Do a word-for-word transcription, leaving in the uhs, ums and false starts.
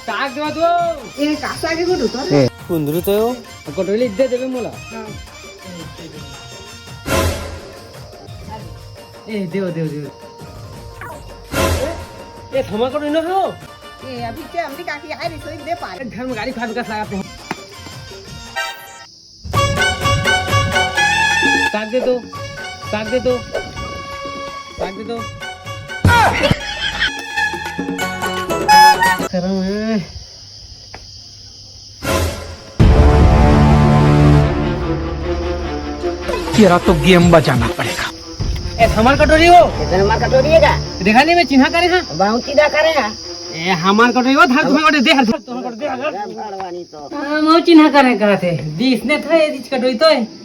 साग देवा तो। ए, का साग हे गुड्डू तोर? ए। कुंदरू तो हो। कटोरी दे देबे मोला। हाँ। ए, देव, देव, देव। ए, ए, थमा कटोरी ना हो। ए, अभी के हमनी काकी आए रही, सोई दे पारे। घर में गाड़ी फाड़ का साग। साग दे दो, साग दे दो, साग दे दो। तेरा तो गेम बजाना पड़ेगा। ए, हमार कटोरी हो। इधर हमार कटोरी हे का? देखा नहीं, मैं चिन्हा करे हाँ। बहुत चिन्हा करे हाँ। ए, हमार कटोरी हो, धर तुम्हारे कटोरी दे, हर धर तुम्हारे कटोरी दे, हर। भगवानी तो। हाँ, मैं चिन्हा करे कहा थे। दिस ने था ये दिस कटोरी तो है।